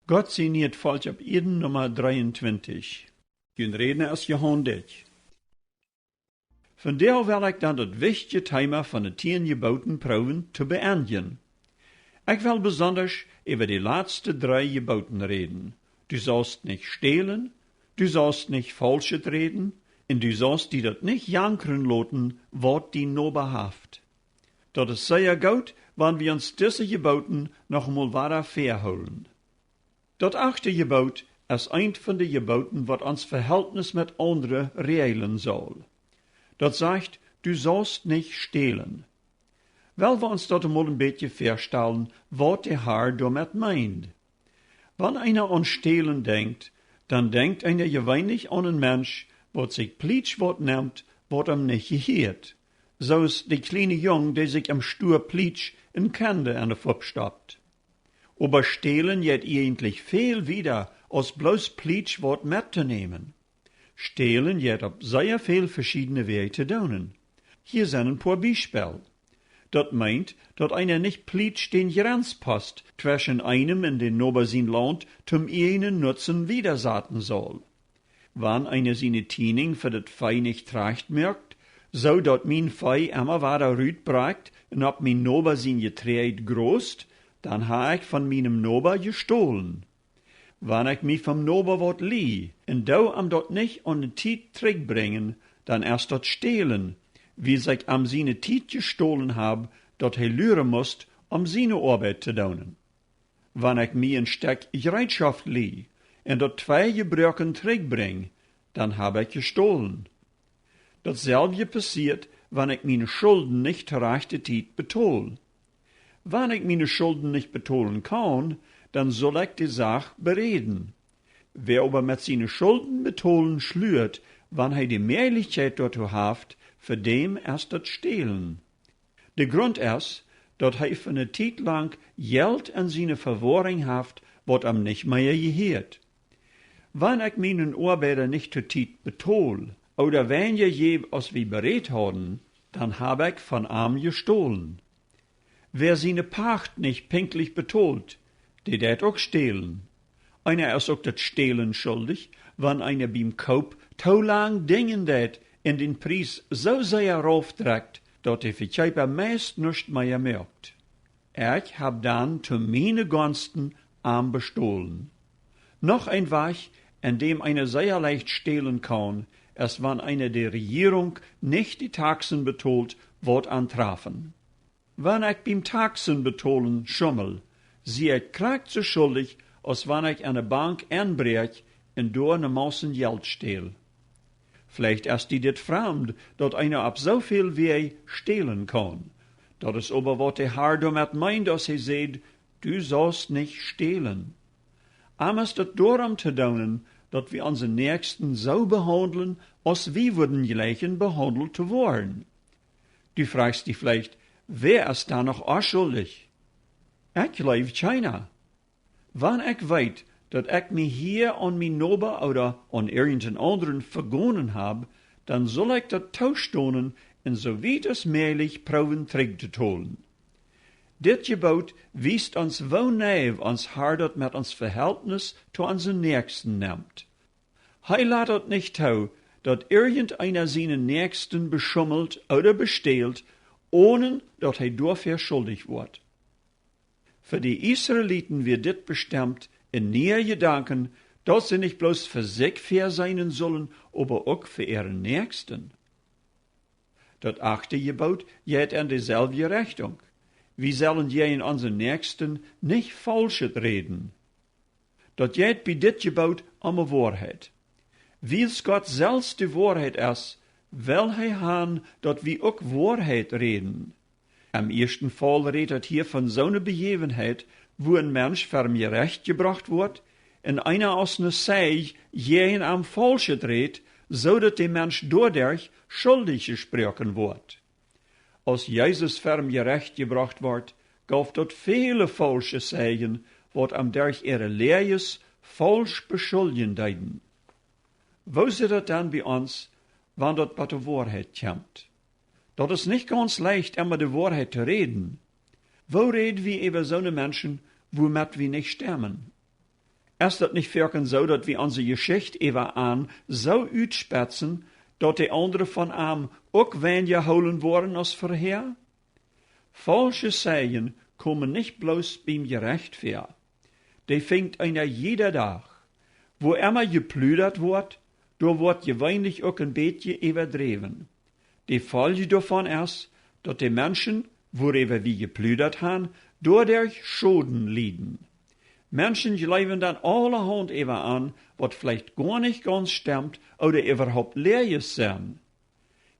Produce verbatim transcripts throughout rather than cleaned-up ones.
Gott sien Volkj opp Ieed, Numma dreeuntwintich. Jun Rädna es Johan Dyck. Vondoag well ekj dan daut wichtje Thema von de tieen Jebooten proowen to beendjen. Ekj well besondasch äwa de latste dree Jebooten räden. Du saust nich stälen, du saust nich Faulschet räden, un du saust die daut nich jankren loten, waut dien Noba haft. Daut es sea goot, wan wie ons dise Jebooten noch mol wada väahoolen. Daut achte Jeboot es eent von de Jebooten, waut ons Vehältnis met aundre räajlen saul. Daut sajcht: Du saust nich stälen. Well wie ons daut mol een bät väastalen, waut de Har doamet meent. Wan eena aun stälen denkjt, dan denkjt eena jeweenlich aun een Mensch, waut sikj plietsch waut nemt, waut am nich jehieet. Soo aus de kjliene Jung, dee sikj em Stua plietsch een Kjandel en de Fupp stopt. Oba stälen jeit eejentlich väl wieda aus bloos plietsch waut mettonämen. Stälen jeit opp sea väl veschiedne Wäaj to doonen. Hia sent een poa Biespel. Daut meent, daut eena nich plietsch dän Jrenspost tweschen eenem un dän Noba sien Launt toom ieejnen Nutzen wieda saten saul. Wan eena siene Tieninj fa daut Vee nich trajcht moakt, soo daut mien Vee emma wada rut brakjt un opp mien Noba sien Jeträajd grost, dan ha ekj von mienem Noba jestolen. Wan ekj mie vom Noba waut lie un doo am daut nich aune Tiet trigjbrinjen, dan es daut stälen, wiels ekj am siene Tiet jestolen hab, daut hee luren must, om siene Oabeit to doonen. Wan ekj mie een Stekj Jereetschoft lie un daut twei jebroaken trigjbrinj, dan hab ekj jestolen. Daut selwje passieet, wan ekj miene Schulden nich to rajchte Tiet betol. Wan ekj miene Schulden nich betolen kaun, dan saul ekj de Sach beräden. Wäa oba met siene Schulden betolen schluat, wan hee de Mäajlichkjeit doatoo haft, fa däm es daut stälen. De Grunt es, daut hee fa ne Tiet lang Jelt en siene Vewoarinj haft, waut am nich mea jehieet. Wan ekj mienen Oabeida nich to Tiet betol, ooda weinja jäw aus wie berät hauden, dan hab ekj von am jestolen. Wäa siene Pacht nich pinkjtlich betolt, dee deit uk stälen. Eena es uk daut Stälen schuldich, wan eena biem Koup too lang dinjen deit un dän Pries soo sea raufdrekjt, daut de Vekjeepa meist nuscht mea moakt. Ekj hab dan to miene Gonsten am bestolen. Noch een Wajch, en däm eena sea leicht stälen kaun, es wan eena de Rejierunk nich de Taxen betolt, waut an trafen. Wan ekj biem Taxen betolen schummel, sie ekj krakjt soo schuldich, aus wan ekj en ne Bank enbräakj un doa ne Mausen Jelt stäl. Veleicht es die dit framd, daut eena opp soo väl Wäaj stälen kaun. Daut es oba waut de Har doamet meent, aus hee säd: Du saust nich stälen. Am es daut doarom to doonen, daut wie onse Näakjsten soo behaundlen, aus wie wudden jleichen behaundelt to woaren. Du frajchst die veleicht: Wäa es dan noch onschuldich? Ekj jleew kjeena. Wan ekj weet, daut ekj mie hia aun mien Noba ooda aun irjent een aundren vegonen hab, dan saul ekj daut toostonen un soo wiet aus mäajlich proowen trigj to tolen. Dit Jeboot wiest ons, woo neiw ons Har daut met ons Vehältnis to onse Näakjsten nemt. Hee lat daut nich too, daut irjent eena sienen Näakjsten beschummelt ooda bestält, onen daut hee doafäa schuldich woat. Fa de Israeliten wia dit bestemt een niea Jedanken, daut see nich bloos fa sikj fäa seenen sullen, oba uk fa äaren Näakjsten. Daut achte Jeboot jeit en deselwje Rechtunk. Wie sellen jäajen onse Näakjsten nich Faulschet räden. Daut jeit bie dit Jeboot om de Woarheit. Wiels Gott selfst de Woarheit es, well hee han, daut wie uk Woarheit räden. Em ieeschten Faul rät daut hia von soone Bejäwenheit, wua een Mensch verm Jerecht jebrocht woat, un eena aus ne Zeij jäajen am Faulschet rät, soo daut de Mensch doaderch schuldich jesproaken woat. Aus Jesus verm Jerecht jebrocht wort, gauf daut väle faulsche Zeijen, waut am derch äare Läajes faulsch beschuldjen deeden. Woo sit daut dan bie ons, wan daut bot de Woarheit kjemt? Daut es nich gaunz leicht, emma de Woarheit to räden. Woo räd wie äwa soone Menschen, wuamet wie nich stemmen? Es daut nich foaken soo, daut wie onse Jeschicht äwa an soo utspetsen, daut de aundre von am uk weinja hoolen woaren aus verhäa? Faulsche Zeijen komen nich bloos biem Jerecht väa. Dee finjt eena jieda Dach. Wua emma jepludat woat, doa woat jeweenlich uk een bät äwadräwen. De Folj doavon es, daut de Menschen, wuaräwa wie jepludat han, doaderch Schoden lieden. Menschen jleewen dan aulahaunt äwa an, waut veleicht goanich gaunz stemt ooda äwahaupt Läajes sent.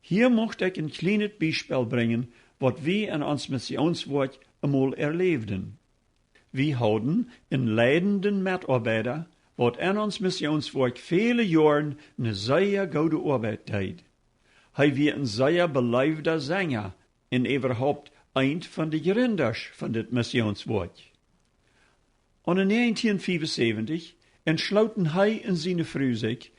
Hia mucht ekj een kjlienet Biespel brinjen, waut wie en ons Missionswoakj emol erläwden. Wie hauden een leidenden Metoabeida, waut en ons Missionswoakj väle Joaren ne sea goode Oabeit deed. Hee wia een sea beleewda Senja un äwahaupt eent von de Jrindasch von dit Missionswoakj. Aune näajentieen fiewunsäwentich entschlooten hee un siene Fru sikj,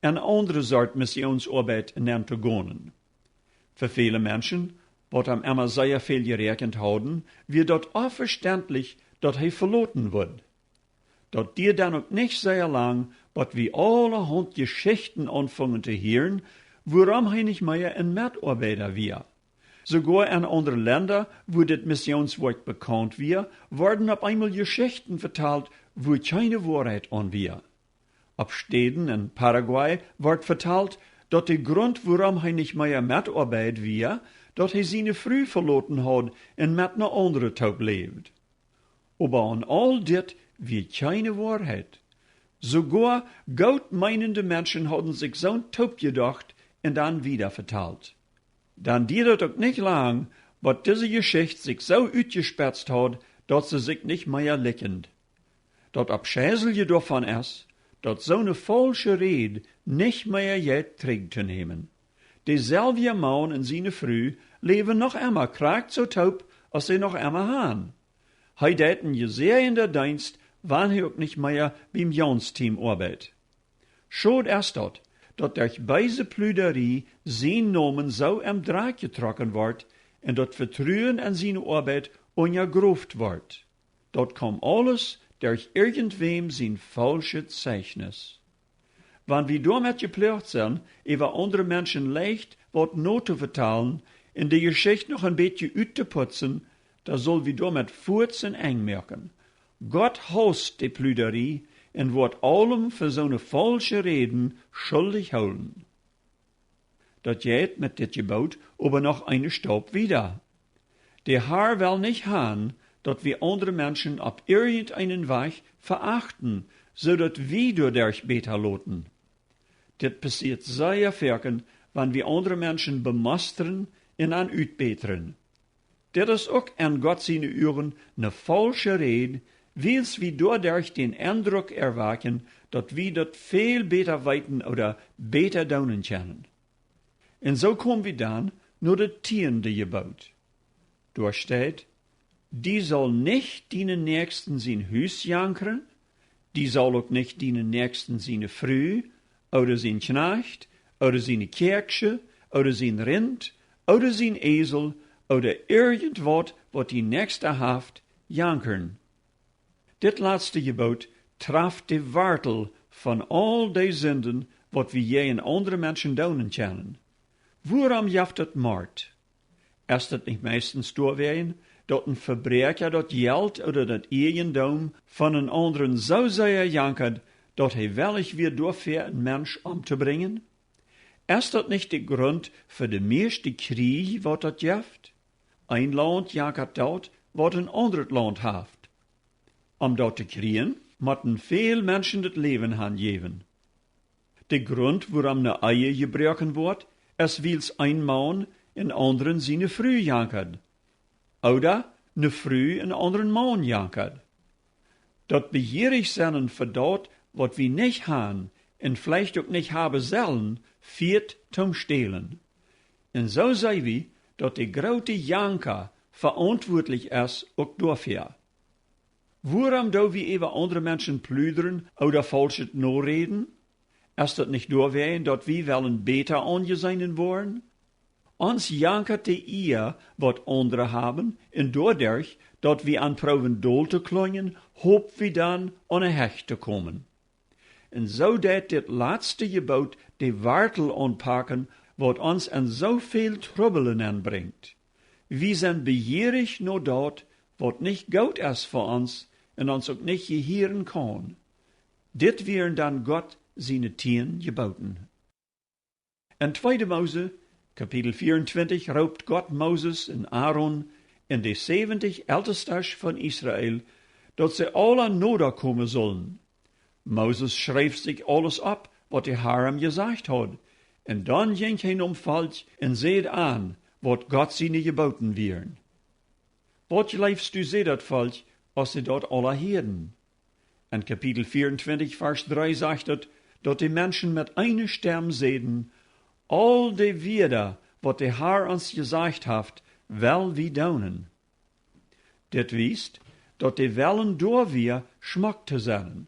eene aundre Sort Missionsoabeit nenn to gonen. Fa väle Menschen, waut am emma sea väl jeräakjent hauden, wia daut onvestentlich, daut hee veloten wudd. Daut dieed dan uk nich sea lang, bot wie aulahaunt Jeschichten aunfungen to hieren, wuarom hee nich mea een Metoabeida wia. Soogoa en aundre Lenda, wua dit Missionswoakj bekaunt wia, worden opp eenmol Jeschichten vetalt, wua kjeene Woarheit aun wia. Opp Städen en Paraguay wort vetalt, daut de Grunt, wuarom hee nich mea metoabeid wia, daut hee siene Fru veloten haud un met ne aundre toop läwd. Oba aun aul dit wia kjeene Woarheit. Soogoa goot meenende Menschen hauden sikj soont toop jedocht un dan wieda vetalt. Dan dieed daut uk nich lang, bot dise Jeschicht sikj soo utjespetzt haud, daut see sikj nich mea likjend. Daut Aufscheiselje doavon es, daut soone faulsche Räd nich mea jeit trigj to nämen. Deselwja Maun un siene Fru läwen noch emma krakjt soo toop, aus see noch emma han. Hee deit een jesäajenda Deenst, wan hee uk nich mea biem Jauns-Team oabeit. Schod es daut, daut derch beese Pludarie sien Nomen soo em Drakj jetrocken wort un daut Vetruen en siene Oabeit unjagroft wort. Daut kaum aules derch irjentwäm sien faulschet Zeichnis. Wan wie doamet jeploagt sent, äwa aundre Menschen leicht waut no to vetalen un de Jeschicht noch een bät uttoputzen, dan sull wie doamet fuaz een Enj moaken. Gott haust de Pludarie un woat aulem fa soone faulsche Räden schuldich hoolen. Daut jeit met dit Jeboot oba noch eene Staup wieda. De Har well nich han, daut wie aundre Menschen opp irjenteenen Wajch veachten, soo daut wie doaderch bäta loten. Dit passieet sea foaken, wan wie aundre Menschen bemostren un an utbätren. Dit es uk en Gott siene Uagen ne faulsche Räd, wiels wie doaderch dän Endruck erwakjen, daut wie daut väl bäta weeten ooda bäta doonen kjennen. Un soo kom wie dan no daut tieende Jeboot. Doa steit: Du saust nich dienen Näakjsten sien Hus jankren, du saust uk nich dienen Näakjsten siene Fru, ooda sien Kjnajcht, ooda siene Kjäakjsche, ooda sien Rint, ooda sien Esel, ooda irjentwaut, waut dien Näakjsta haft, jankren. Dit latste Jeboot traft de Wartel von aul dee Sinden, waut wie jäajen aundre Menschen doonen kjennen. Wuarom jeft daut Mort? Es daut nich meistens doawäajen, daut een Vebräakja daut Jelt ooda daut Ieejendom von een aundren soo sea jankat, daut hee wellich wia, doafäa een Mensch omtobrinjen? Es daut nich de Grunt fa de mieeschte Kjrieej, waut daut jeft? Een Launt jankat daut, waut een aundret Launt haft. Om daut to kjrieen, motten väl Menschen daut Läwen hanjäwen. De Grunt, wuarom ne Ehe jebroaken woat, es wiels een Maun een aundren siene Fru jankat, ooda ne Fru een aundren Maun jankat. Daut bejierich sennen fa daut, waut wie nich han un veleicht uk nich haben sellen, fieet toom Stälen. Un soo see wie, daut de groote Janka veauntwuatlich es uk doafäa. Wuarom doo wie äwa aundre Menschen pludren ooda Faulschet noräden? Es daut nich doawäajen, daut wie wellen bäta aunjeseenen woaren? Ons jankat de Ea, waut aundre haben, un doaderch, daut wie an proowen dol to klunjen, hoop wie dan aun de Hecht to komen. Un soo deit dit latste Jeboot de Wartel aunpaken, waut ons en soo väl Trubbel nenbrinjt. Wie sent bejierich no daut, waut nich goot es fa ons un ons uk nich jehieren kaun. Dit wieren dan Gott siene tieen Jebooten. En tweede Mose, Kapitel vieruntwintich, roopt Gott Moses un Aaron un de säwentich Eltestasch von Israel, daut see aula noda komen sullen. Moses schreef sikj aules opp, waut de Har am jesajcht haud, un dan jinkj hee nom Volkj un säd an, waut Gott siene Jebooten wieren. Waut jleefst du, säd daut Volkj, aus see daut aula hieeden? En Kapitel vieruntwintich, Varsch dree sajcht et, daut de Menschen met eene Stemm säden: "Aul de Wieed, waut de Har ons jesajcht haft, well wie doonen." Dit wiest, daut de Wellen doa wia, schmock to sennen.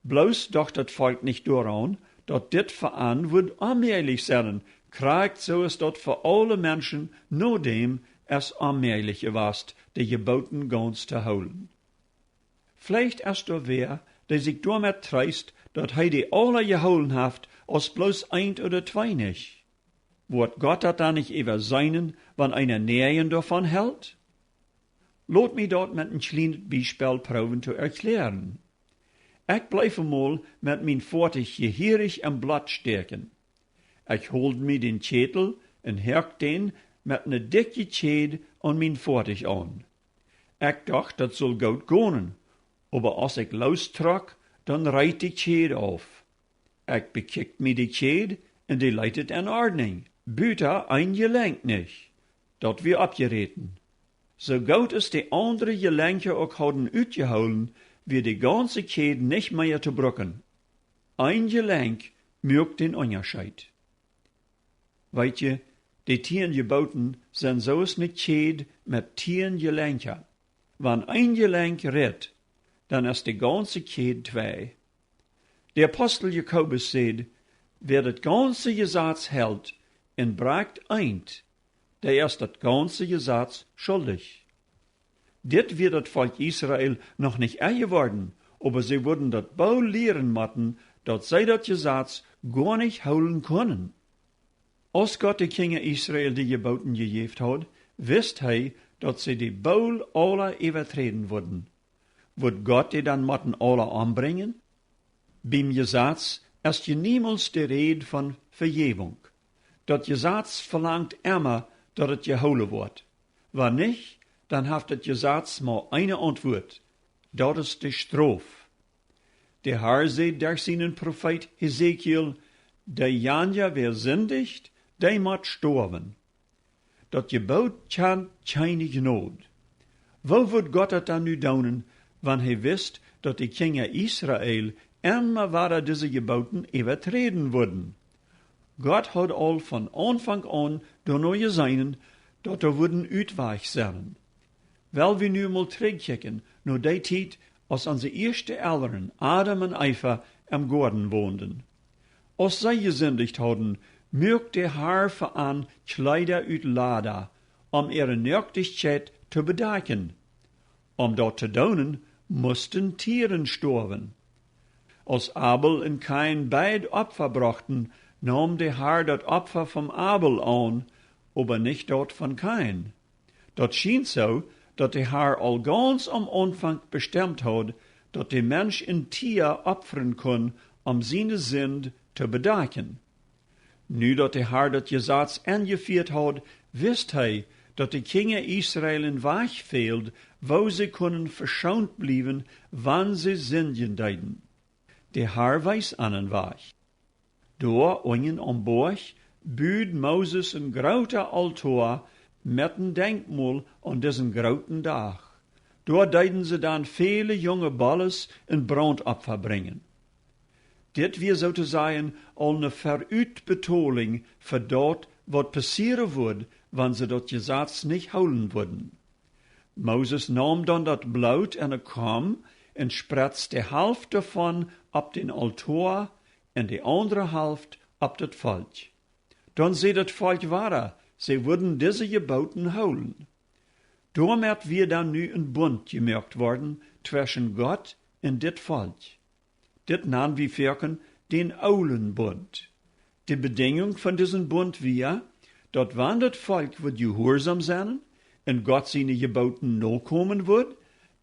Bloos docht daut Volkj nich doaraun, daut dit fa an wudd onmäajlich sennen, krakjt soo aus daut fa aule Menschen no däm es onmäajlich jewast, de Jebooten gaunz to hoolen. Veleicht es doa wäa, dee sikj doamet treest, daut hee dee aula jehoolen haft, aus bloos eent ooda twee nich. Woat Gott daut dan nich äwaseenen, wan eena näajen doavon helt? Lot mie daut met een kjlienet Biespel proowen to erkjläaren. Ekj bleef emol met mien Foatich jehierich em Blott stäakjen. Ekj hold mie dän Kjätel un hoakt dän met ne dikje Kjäd aun mien Foatich aun. Ekj docht, daut sull goot gonen, oba aus ekj loos trock, dan reet de Kjäd auf. Ekj bekjikjt mie de Kjäd un dee leet et en Ordninj. Buta een Jelenkj nich. Daut wia oppjeräten. Soo goot aus de aundre Jelenkja uk hauden utjehoolen, wia de gaunze Kjäd nich mea to brucken. Een Jelenkj muak dän Unjascheet. Weet jie, de tieen Jebooten sent soo aus ne Kjäd met tieen Jelenkja. Wan een Jelenkj rit, dan es de gaunze Kjäd twei. De Apostel Jakobus säd: "Wäa daut gaunze Jesaz helt un brakjt eent, dee es daut gaunze Jesaz schuldich." Dit wia daut Volkj Israel noch nich enjeworden, oba see wudden daut boolt lieren motten, daut see daut Jesaz goanich hoolen kunnen. Aus Gott de Kjinja Israel de Jebooten jejäft haud, wist hee, daut see dee boolt aula äwaträden wudden. Wudd Gott dee dan motten aula ombrinjen? Biem Jesaz es je niemols de Räd von Vejäwunk. Daut Jesaz velangt emma, daut et jehoolen woat. Wan nich, dan haft daut Jesaz mau eene Auntwuat. Daut es de Strof. De Har säd derch sienen Profeet Hesekiel: "Dee janja, wäa sindicht, dee mott stoawen." Daut Jeboot kjant kjeene Jnod. Woo wudd Gott daut dan nu doonen, wan hee wist, daut de Kjinja Israel emma wada dise Jebooten äwaträden wudden? Gott haud aul von Aunfank aun doano jeseenen, daut doa wudden Utwajch sennen. Well wie nu mol trigjkjikjen no dee Tiet, aus onse ieeschte Elren, Adam un Eva, em Goaden wonden. Aus see jesindicht hauden, muak de Har fa an Kjleeda ut Lada, om äare Noaktichkjeit to bedakjen. Om daut to doonen, musten Tieren stoawen. Aus Abel un Kain beid Opfa brochten, naum de Har daut Opfa von Abel aun, oba nich daut von Kain. Daut schient soo, daut de Har aul gaunz aum Aunfank bestemt haud, daut de Mensch een Tia opfren kunn, om siene Sind to bedakjen. Nu daut de Har daut Jesaz enjefieet haud, wist hee, daut de Kjinja Israel een Wajch fäld, woo see kunnen veschoont bliewen, wan see sindjen deeden. De Har wees an een Wajch. Doa unjen aum Boajch bud Moses een groota Altoa met een Denkmol aun disen grooten Dach. Doa deeden see dan väle junge Bolles un Brauntopfa brinjen. Dit wia, soo to sajen, aul ne Verutbetolinj fa daut, waut passieren wudd, wan see daut Jesaz nich hoolen wudden. Moses naum dan daut Bloot en eene Komm un spretzt de Halft doavon opp dän Altoa un de aundre Halft opp daut Volkj. Dan säd daut Volkj wada, see wudden dise Jebooten hoolen. Doamet wia dan nu een Bunt jemoakt worden, tweschen Gott un dit Volkj. Dit nan wie foaken dän oolen Bunt. De Bedinjunk von disen Bunt wia, daut wan daut Volkj wudd jehuarsom sennen un Gott siene Jebooten nokomen wudd,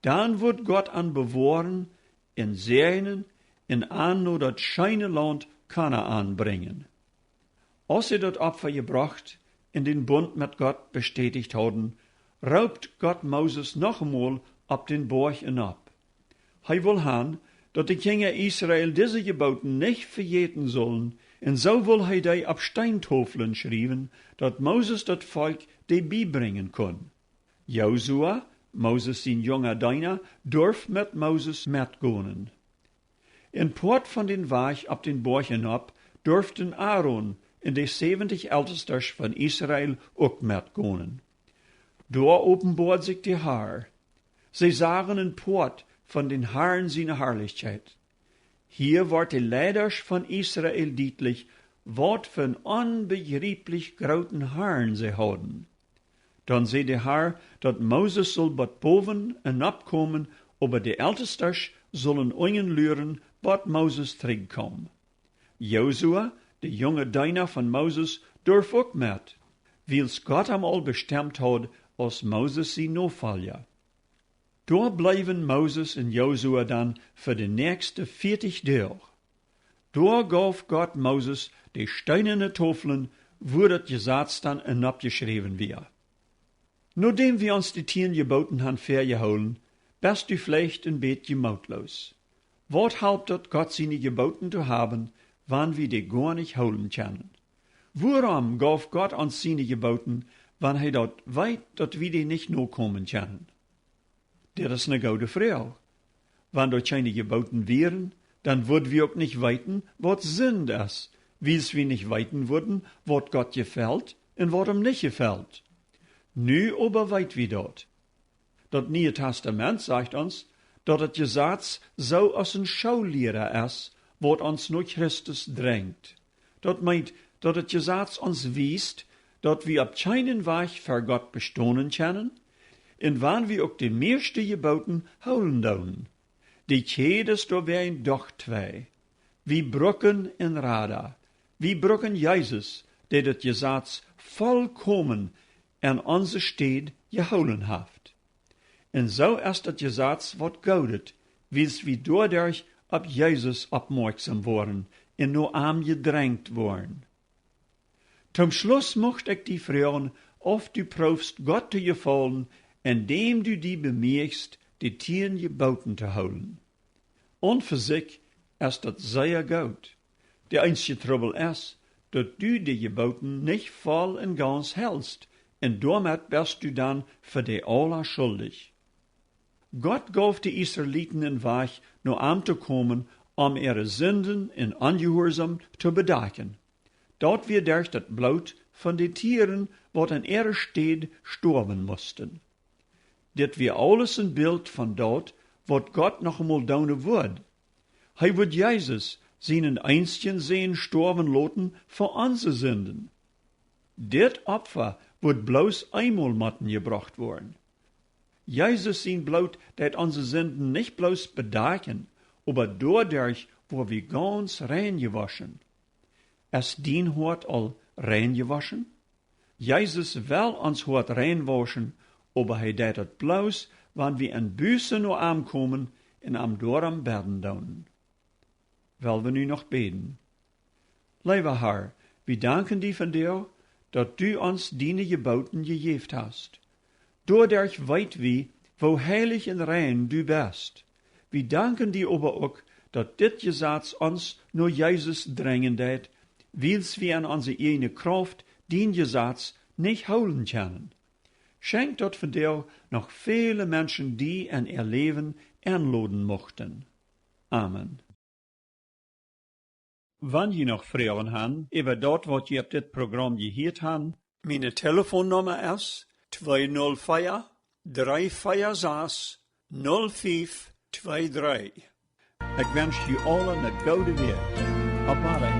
dan wudd Gott an bewoaren un säajnen un an no daut scheene Launt Kanaan brinjen. Aus see daut Opfa jebrocht un dän Bunt met Gott bestäticht hauden, roopt Gott Moses noch emol opp dän Boajch enop. Hee wull han, daut de Kjinja Israel dise Jebooten nich vejäten sullen, un soo wull hee dee opp Steentofeln schriewen, daut Moses daut Volkj dee biebrinjen kunn. Josua, Moses sien junga Deena, durf met Moses metgonen. Een Poat von dän Wajch opp dän Boajch enop durften Aaron un de säwentich Eltestasch von Israel uk metgonen. Doa openboad sikj de Har. See sagen een Poat von dän Harn siene Harlichkjeit. Hia woat de Leidasch von Israel dietlich, waut fa een onbejrieplich grooten Harn see hauden. Dan säd de Har, daut Moses sull bot bowen enopkomen, oba de Eltestasch sullen unjen luren, bot Moses trigjkjeem. Josua, de junge Deena von Moses, durf uk met, wiels Gott am aul bestemt haud aus Moses sien Nofolja. Doa bleewen Moses un Josua dan fa de näakjste vieetich Doag. Doa gauf Gott Moses de steenane Tofeln, wua daut Jesaz dan enop jeschräwen wia. Nodäm wie ons de tieen Jebooten han väajehoolen, best du veleicht een bät mootloos. Waut halpt daut, Gott siene Jebooten to haben, wan wie dee goanich hoolen kjennen? Wuarom gauf Gott ons siene Jebooten, wan hee daut weet, daut wie dee nich nokomen kjennen? Dit es ne goode Froag. Wan doa kjeene Jebooten wieren, dan wudd wie uk nich weeten, waut Sind es, wiels wie nich weeten wudden, waut Gott jefelt un waut am nich jefelt. Nu oba weet wie daut. Daut Niee Testament sajcht ons, daut daut Jesaz soo aus een Schoolliera es, waut ons no Christus drenjt. Daut meent, daut daut Jesaz ons wiest, daut wie opp kjeenen Wajch ver Gott bestonen kjennen, un wan wie uk de mieeschte Jebooten hoolen doonen. De Kjäd es doawäajen doch twei. Wie brucken een Rada. Wie brucken Jesus, dee daut Jesaz volkomen en onse Städ jehoolen haft. Un soo es daut Jesaz waut Goodet, wiels wie doaderch opp Jesus oppmoakjsom woaren un no am jedrenjt woaren. Toom Schluss mucht ekj die froagen, auf du proowst Gott to jefaulen, endäm du die bemieechst, de tieen Jebooten to hoolen. Aun fa sikj es daut sea goot. De eensje Trubbel es, daut du de Jebooten nich voll un gauns helst, un doamet best du dan fa dee aula schuldich. Gott gauf de Israeliten een Wajch, no am to komen, om äare Sinden un Onjehuarsom to bedakjen. Daut wia derch daut Bloot von de Tieren, waut en äare Städ stoawen musten. Dit wia aules een Bilt von daut, waut Gott noch emol doonen wudd. Hee wudd Jesus, sienen eensjen Sän, stoawen loten fa onse Sinden. Dit Opfa wudd bloos eemol motten jebrocht woaren. Jesus sien Bloot deit onse Sinden nich bloos bedakjen, oba doaderch woa wie gauns rein jewoschen. Es dien Hoat aul rein jewoschen? Jesus well ons Hoat rein wauschen, oba hee deit daut bloos, wan wie en Buße no am komen un am doarom bäden doonen. Well wie nu noch bäden. Leewa Har, wie danken die vondoag, daut du ons diene Jebooten jejäft hast. Doaderch weet wie, woo heilich un rein du best. Wie danken die oba uk, daut dit Jesaz ons no Jesus drenjen deit, wiels wie en onse ieejne Krauft dien Jesaz nich hoolen kjennen. Schenkj daut vondoag noch väle Menschen die en äa Läwen enloden muchten. Amen. Wan jie noch Froagen han äwa daut, waut jie opp dit Program jehieet han, miene Telefonnumma es twee null veer, dree veer sas, null fief twee dree. Ekj wensch jie aule ne goode Wäakj. Opp Wadaseenen.